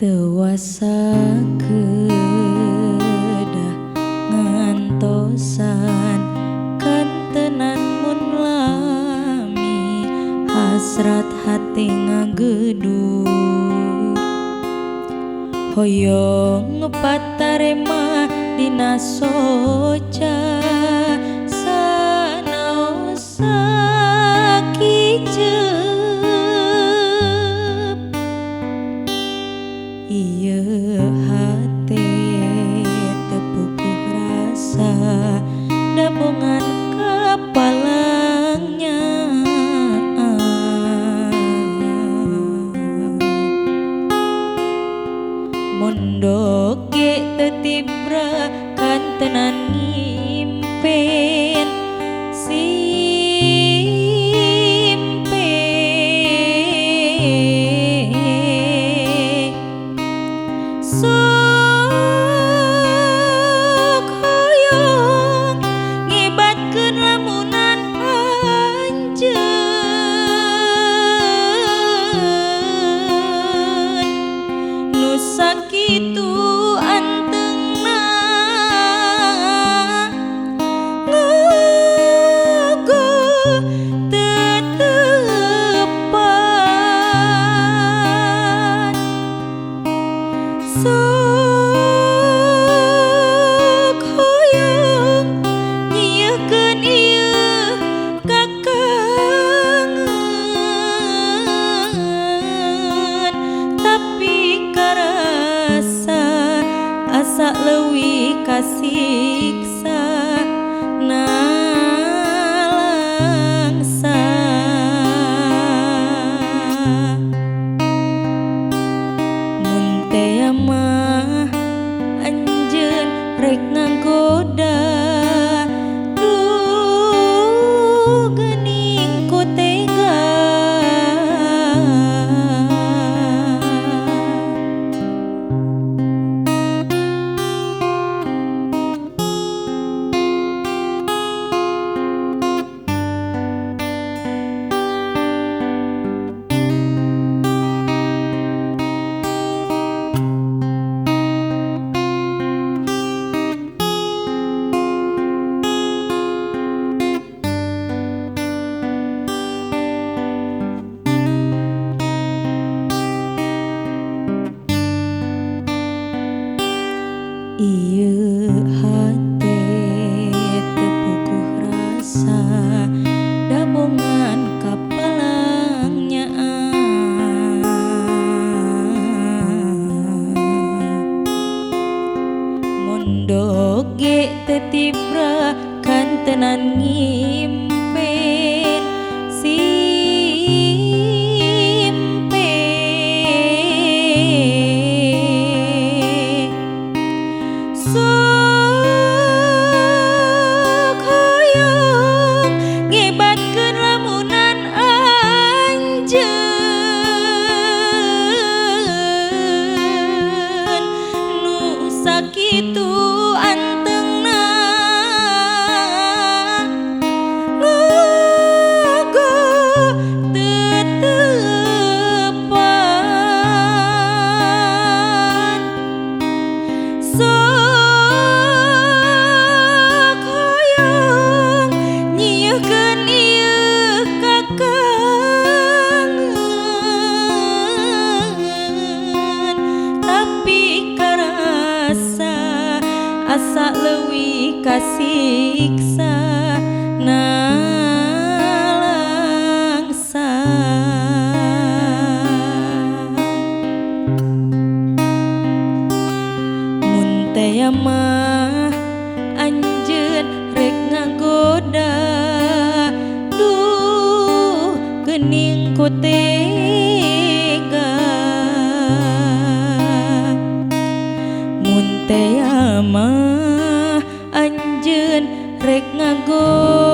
Tewasa kedah ngantosan kantenan mun lami hasrat hati ngageduh hoyong patarema dina soca sanaos sakiceup. Ieu hate teu puguh rasa dabongan kapalangnya. Mondok ge teu tibra kantenan ngimpen simpe. Sok hoyong ngibatkeun lamunan anjeun nu sakitu antengna ngogo teu tepat. Sok hoyong nyiekeun ieu kakangen tapi karasa asa leuwih kasiksa nalangsa. Mun tea mah anjeun rek nganggoda duh geuning ku tega. Ieu hate teu puguh rasa dabongan kapalangnya. Mondok ge teu tibra kantenan ngimpen simpe. Sok hoyong ngibatkeun lamunan anjeun nu sakitu antengna ngogo teu tepat. Sok hoyong nyiekeun ieu kakangen tapi karasa asa leuwih kasiksa nalangsa. Mun tea mah anjeun rek ngagoda duh geuning ku tega. Mun tea mah anjeun rek ngagoda.